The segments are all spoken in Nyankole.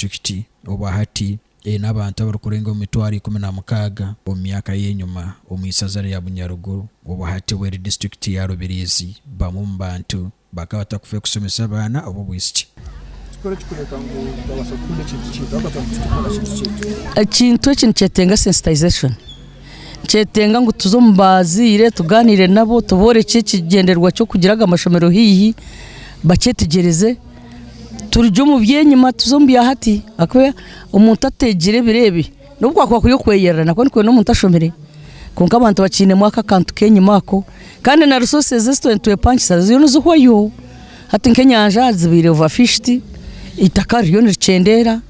Disiturikiti obwahati eine abantu abarikurenga omu 16,000 omu myaka y'enyima omu isaza rya Bunyaruguru obwahati obu eri disiturikiti ya Rubirizi bamwe omu bantu bakaba batakufayo kushomesa abaana ob'obwishiki. Ekintu eki nikyetenga sensitization, nikyetenga ngu tuze omu bazaire tugaaniire nabo tuborekye ekigyendererwa ky'okugira aga mashomero haihi bakyetegyereze turugye omu by'enyima tuze omu bya hati ahakuba omuntu ateegire ebiro ebi n'obu kwakuba kuri okweyerera nakwo nikwenda omuntu ashomire kwonka abantu bakiinemu ako akantu k'enyima ako kandi na resources ezi nitwepankisa ziriyo nizihwayo. Hati nk'enyanja zibaire over fished, eitaka ririyo nirikyendeera,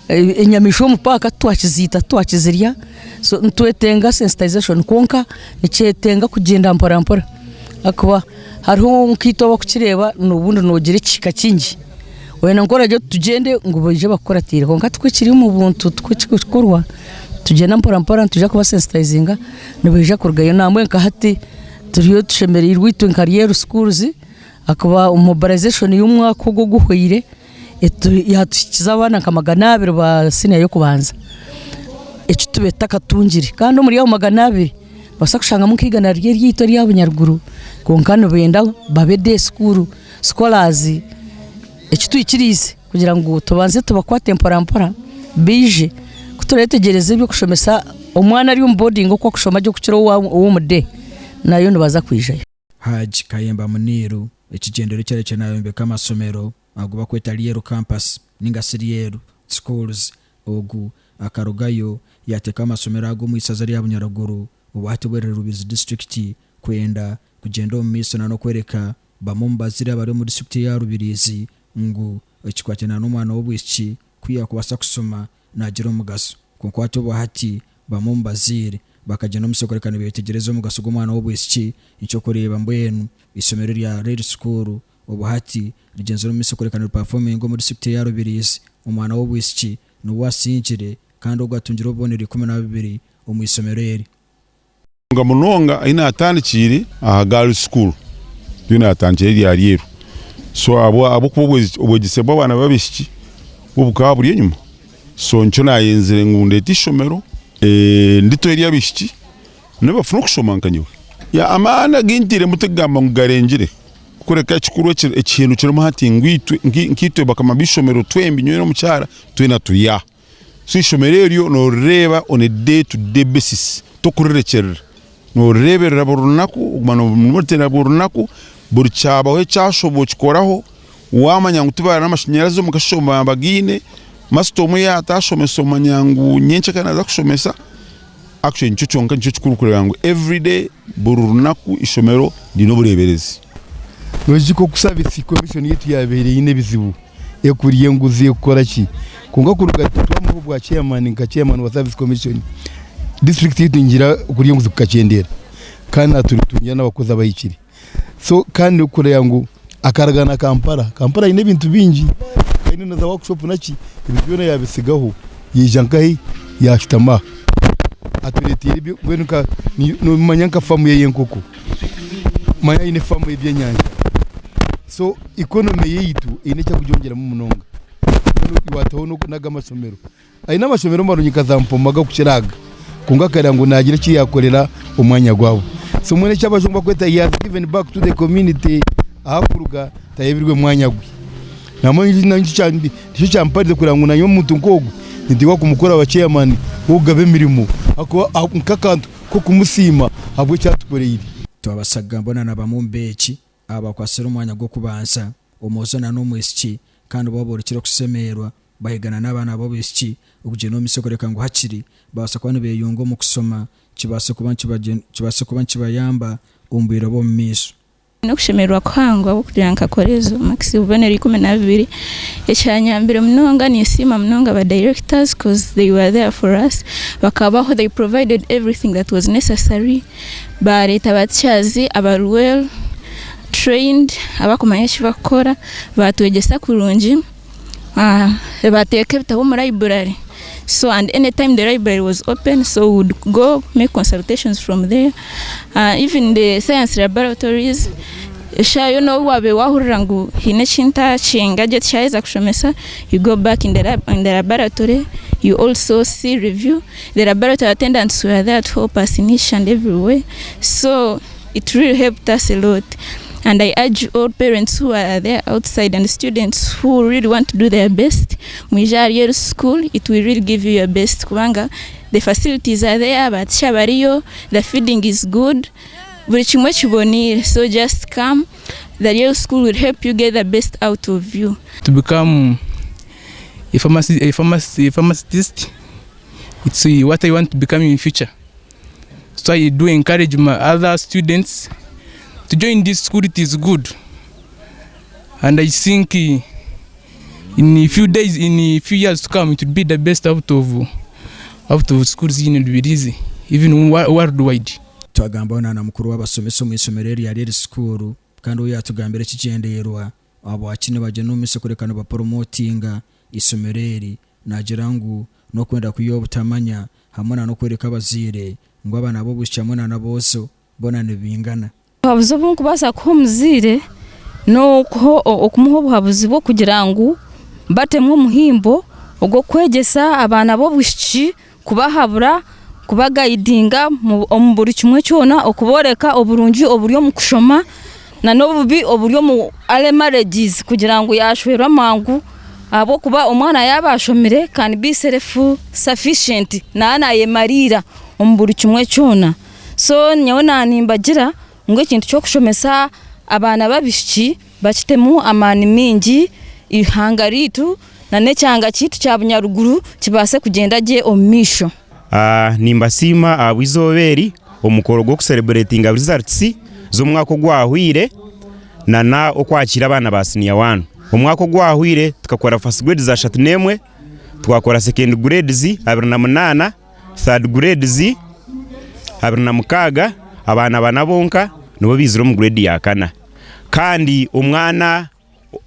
enyamaishwa omu paaka titwakiziita titwakizirya, so nitwetenga sensitization kwonka nikyetenga kugyenda mpora mpora ahakuba hariho nkaitwe abarikukireeba obundi noogira ekihika kingi orenda ngu ku oraagira oti tugyende ngu baije bakukuratiire kwonka tikwo kiri omu buntu tikwo kirikukorwa, nitugyenda mpora mpora nitwija kubasensitayizinga nibaija kurugayo nambwenu nka hati turiyo tushemereirwe itwe nka Ryeru schools. Ahakuba mobilization y'omwaka ogu oguhweire yatuhikiza abaana nka 200 ba siniya y'okubanza eki tubaire tutakatungire kandi omuri abo 200 noobaasa kushangamu nka igana riri eryaitu erya bunyaruguru kwonka nibenda babe day school scholars eki twikiriize kugira ngu tubanze tubakwate mpora mpora baije ku tureetegyereza eby'okushomesa omwana ari omu boarding oku akushoma gye okukira ow'omu day nayo nibaza kwijayo. Hajj Kayemba Muniru, ekigyendererwa ekyarekire nayombeka amasomero agu bakweta Ryeru Campus ninga shi Ryeru Schools. Ogu akarugayo yateekaho amasomero ago omu isaza rya Bunyaruguru obu hati bwerire Rubirizi disiturikiti kwenda kugyenda omu maisho na n'okworeka bamwe omu bazaire abari omu disiturikiti eya Rubirizi ngu ekikwatiraine n'omwana w'obwishiki ku yakubaasa kushoma naagira omugaso. Kwonka hati obwa hati, bamwe omu bazaire bakagyenda omu sokoreka nibeetegyereza omugaso gw'omwana w'obwishiki. Eky'okureeba mbwenu, eishomero rya Reri School obwa hati rigyenzire omu maisho kureka niripafominga omu disiturikiti eya Rubirizi. Omwana w'obwishiki niwe asingire kandi ogwo atungire obubonero 12 omu ishomero eri. Munonga munonga ahi naatandikiire aha girls school niyo naatandikiire erya Ryeru so ahabw'okuba obwegyese bw'abaana b'abaishiki bwo bukaba buri enyima so nikyo naayenzire ngu ndeete eishomero nditeho ery'abaishiki nabo bafune okushoma nka nyowe. Amaani agu ntairemu tikugamba ngu garengire kureka ekikuru ekihendo kirimu hati ngu itwe nkaitwe bakama b'eishomero twembi nyowe n'omukyara twena turi aha. So eishomero eryo noorireeba on a day to day basis tokurirekyerera. Noorireeberera buri runaku, oguma nooriteera buri runaku, buri kyabaho ekyashoba okikoraho, waamanya ngu tibaine n'amashanyarazi omu kasheeshe baba bagaine, masita omwe yaaba atashomesa omanya ngu nyenkya naaza kushomesa, actually nikyo kyonka nikyo kikuru kureeba ngu everyday buri runaku eishomero riine obureeberezi. Noijuka oku service commission yaitu yaabaire eine ebizibu? ekurya enguzi ekukora ki kwonka kuruga twamuha obwa chairman nka chairman wa service commission district yaitu ningira okurya enguzi kukakyendera kandi naturitungira n'abakozi abahikire so kandi kureba ngu akaruga na Kampala, Kampala eine ebintu bingi eine na za workshop naki ebyo byona yabisigaho yaija nkahi yashutama aha atureteire ebyo mbwenu nka nomanya nka famu ye y'enkoko manya aine famu y'ebyenyanja. So economy yaitu eine eki erikugyongyeramu munonga. Mbwenu waataho n'ag'amashomero. Aine amashomero marungi nka za Mpoma ag'okukira aga, kwonka akareeba ngu naagira eki yaakorera omwanya gwabo. So mbwenu eki abajungu barikweta he has given back to the community ahakuruga tayebirwe mwanya gwe. Nambwenu nikyo kyamparize kureeba ngu naanye omuntu nk'ogwo ninteekwa kumukora aba chairman w'okugaba emirimo ahakuba nk'akantu k'okumusiima ahabw'eki atukoreire. Twabaasa kugamba na bamwe omu beegi Aba bakwatsire omwanya gw'okubanza, omwojo na n'omwishiki, kandi bo borekire okushemererwa bahigana n'abaana b'abaishiki okugyenda omu maisho kureka ngu hakiri babaasa kuba nibeyunga omu kushoma kibaase kuba kibaase kuba nikibayamba omu bwire bw'omu maisho. N'okushemererwa kuhango ahabw'okugira ngu nkakora ezo makisi ebibonero 12. Ekyanyambire munonga ninsiima munonga ba directors coz they were there for us, bakabaho they provided everything that was necessary. Baareeta ba teachers abari well trained abakumanya eki barikukora baatwegyesa kurungi baateeka ebitabo omu library so and any time the library was open so we would go make consultations from there even the science laboratories. Eshaaha yoona obu waabaire waahurira ngu haine eki ntakinga gye tikyaheza kushomesa, you go back in the lab in the laboratory you also see review. The laboratory attendants were there to help us in each and every way so it really helped us a lot and I urge all parents who are there outside and students who really want to do their best mwije ahari eri school it will really give you your best kubanga the facilities are there, ba teacher bariyo, the feeding is good. Buri kimwe kiboneire so just come the real school will help you get the best out of you. To become a pharmacy, a pharmacy, a pharmacist, it's what I want to become in future. So I do encourage my other students to join this school, it is good. And I think eh, in a few days, in a few years to come, it will be the best out of out of schools in Rubirizi, even worldwide. Twagambaho na na mukuru w'abashomesa omu ishomero erya Lyeri School kandi we yatugambira ekigyendererwa ahabwaki nibagyenda omu maisho kureka nibaporomotinga eishomero eri. Naagira ngu n'okwenda kwihaho obutamanya hamwe na n'okworeka abazaire ngu abaana b'obwishiki hamwe na n'aboojo boona nibaingana. Obuhabuzi obu ndikubaasa kuha omuzaire n'okumuha obuhabuzi bw'okugira ngu batemu omuhimbo ogw'okwegyesa abaana b'obwishiki kubahabura, kubagayidinga omu buri kimwe kyona, okubooreka oburungi oburi omu kushoma n'obubi oburi omu early marriages kugira ngu yaashwerwa mangu ahabw'okuba omwana yaaba ashomire can be self sufficient naaba naayemariira omu buri kimwe kyona. So nyowe naanimbagira ngu ekintu ky'okushomesa abaana b'abaishiki bakitemu amaani maingi eihanga ryaitu n'ekyanga kyaitu kya Bunyaruguru kibaase kugyenda gye omu maisho. Nimbasiima ahabw'eizooba eri, omukoro gw'okusereburetinga results z'omwaka ogwahweire nana okwakiira abaana ba siniya waani. Omwaka ogwahweire tukakora first grades 31, twakora second grades 28. Third grades 26, abaana bana bonka nibo baizire omu grade ya kana. Kandi omwana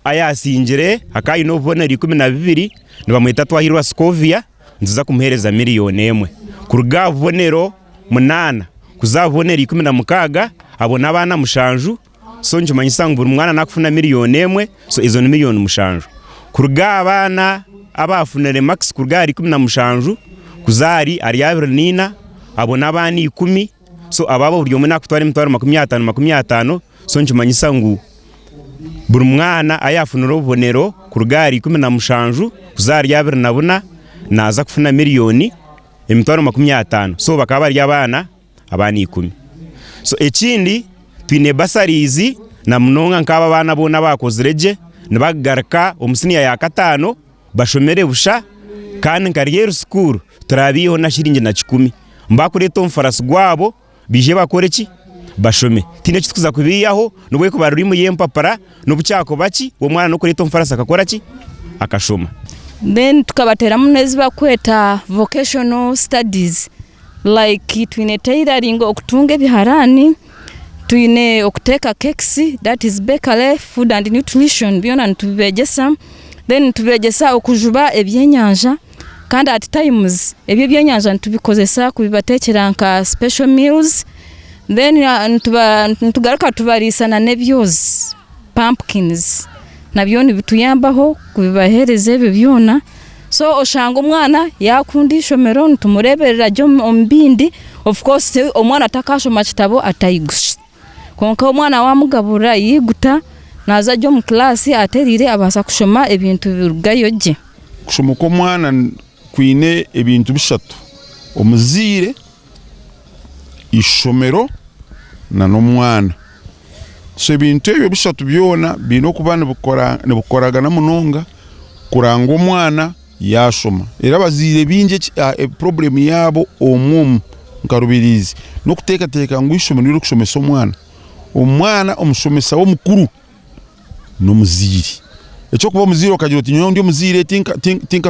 ayasingire akaba aine obubonero 12 nibamweta Twahirwa Scovia nituza kumuheereza miriyoni emwe. Kuruga aha bubonero munaana kuza aha bubonero 16 abo n'abaana mushanju so nikimanyisa ngu buri mwana nakufuna miriyoni emwe so ezo ni miriyoni mushanju. Kuruga aha baana abafunire makisi kuruga ahari 17 kuza ahari ahari 24 abo n'abaana ikumi so abo abo buri omwe nakutwara emitwaro 50 50 so nikimanyisa ngu buri mwana ayafunire obubonero kuruga ahari 17 kuza ahari 24 naaza kufuna miriyoni emitwaro 50 so bakaba bari abaana abaana ikumi. So ekindi twine bursaries na munonga nk'abo abaana boona abakozire gye nibagaruka omu siniya ya kataano bashomere busha kandi nka Ryeru school turabiiheho na shiringi na kikumi. Nibakureeta omufarasi gwabo baije bakore ki? Bashome. Tihaine eki turikuza kubiihaho n'obu erikuba rurimu y'empapura n'obu kyakuba ki, omwana n'okureeta omufarasi akakora ki? Akashoma. Then tukabateeramu n'ezi barikweta vocational studies. Like twine tailoring okutunga ebiharaani, twine okuteeka cakes that is bakery, food and nutrition byona nitubibegyesa, then nitubegyesa okujuba ebyenyanja kandi at times ebi ebyenyanja nitubikozesa kubibateekyera nka special meals then nitugaruka tubariisa nana ebyozi pumpkins nabyo nibituyambaho kubibaheereza ebyo byona. So oshanga omwana yaakunda eishomero nitumureeberera gye omu bindi, of course omwana takaashoma kitabo atayigusa kwonka omwana waamugaburira yaiguta naaza gye omu kiraasi atereire abaasa kushoma ebintu birugayo gye. Okushoma kw'omwana kwine ebintu bishatu, omuzaire, eishomero nana omwana. So ebintu ebyo bishatu byona biine okuba nibikoragana munonga kureba ngu omwana yaashoma. Reero abazaire baingi purobulemu yaabo omwe omu nka Rubirizi n'okuteekateeka ngu eishomero niryo ririkushomesa omwana. Omwana omushomesa we omukuru n'omuzaire. Eky'okuba omuzaire okagira oti nyowe ndi omuzaire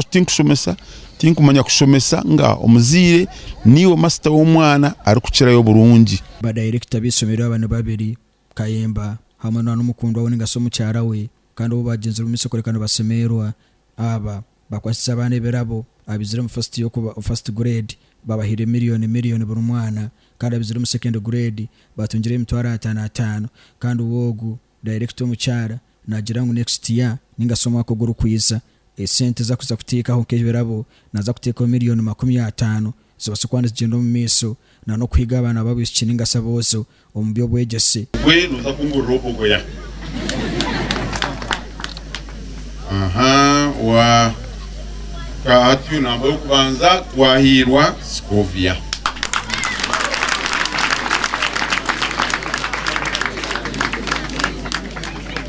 tinkushomesa, tinkumanya kushomesa, ngaaha omuzaire niiwe masita w'omwana arikukirayo oburungi. Badayirekita b'eishomero aba ni babiri, Kayemba hamwe na n'omukundwa we ninga shi omukyara we kandi obu bagyenzire omu maisho kureka nibashemererwa. Aba bakwasize abaana ebirabo abizire omu first y'okuba first grade babahaire miriyoni miriyoni buri mwana kandi abizire omu second grade batungire emitwaro ataano ataano kandi we ogu. Dayirekita omukyara naagira ngu next year ninga shi omwaka ogurikwiza esente ezi arikuza kuteekaho nk'ebirabo naaza kuteekaho miriyoni 50 zibaase kuba nizigyenda omu maisho na n'okuhiga abaana b'abaishiki ninga shi aboojo omu by'obwegyese. Gwe noza kungurira obogoya. Aha wa ka hati namba y'okubanza twahiirwa Scovia.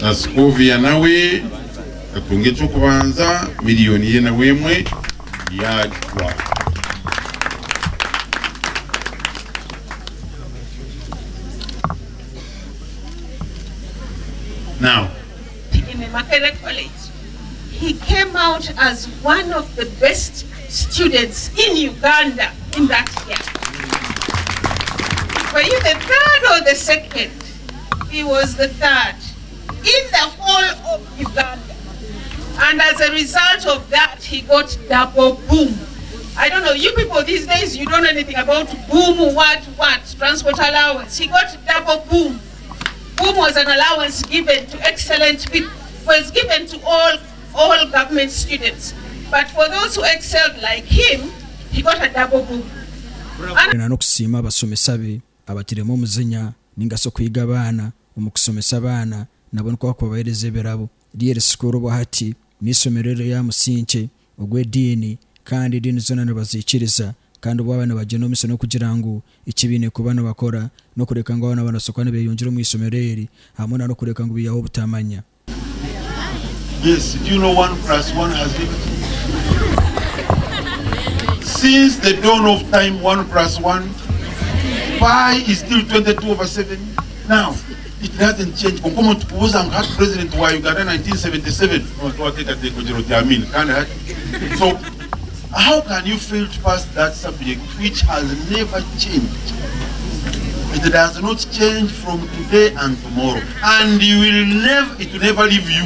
Na Scovia nawe atunga eky'okubanza miriyoni ye nawe emwe yaagitwara. Now. In Makerere College, he came out as one of the best students in Uganda in that year. Were you the third or the second? He was the third in the whole of Uganda. And as a result of that, he got double boom. I don't know, you people these days, you don't know anything about boom, what, what, transport allowance. He got double boom. Boom was an allowance given to excellent people, was given to all, all government students. But for those who excelled like him, he got a double boom. Na n'okusiima abashomesa be abatiremu omujinya ninga shi okuhiga abaana omu kushomesa abaana nabo nikwo bakubaheereza ebirabo. Rieri School obwahati n'eishomero erya musinkye ogw'ediini kandi ediini zoona nibaziikiriza kandi obu abaana nibagyenda omu maisho n'okugira ngu eki baine kuba nibakora n'okureka ngu abaana banabaasa kuba nibeyongyera omu ishomero eri hamwe na n'okureka ngu biihaho obutamanya. Yes, do you know one plus one has never changed? Since the dawn of time, one plus one, pi is still 22 over 7. Now, it doesn't change. Kwonka omuntu kubuuza ngu hati president wa Uganda 1977, noba wateekateeka ogira oti Amin kandi hati. So, how can you fail to pass that subject which has never changed? It does not change from today and tomorrow and you will never, it will never leave you.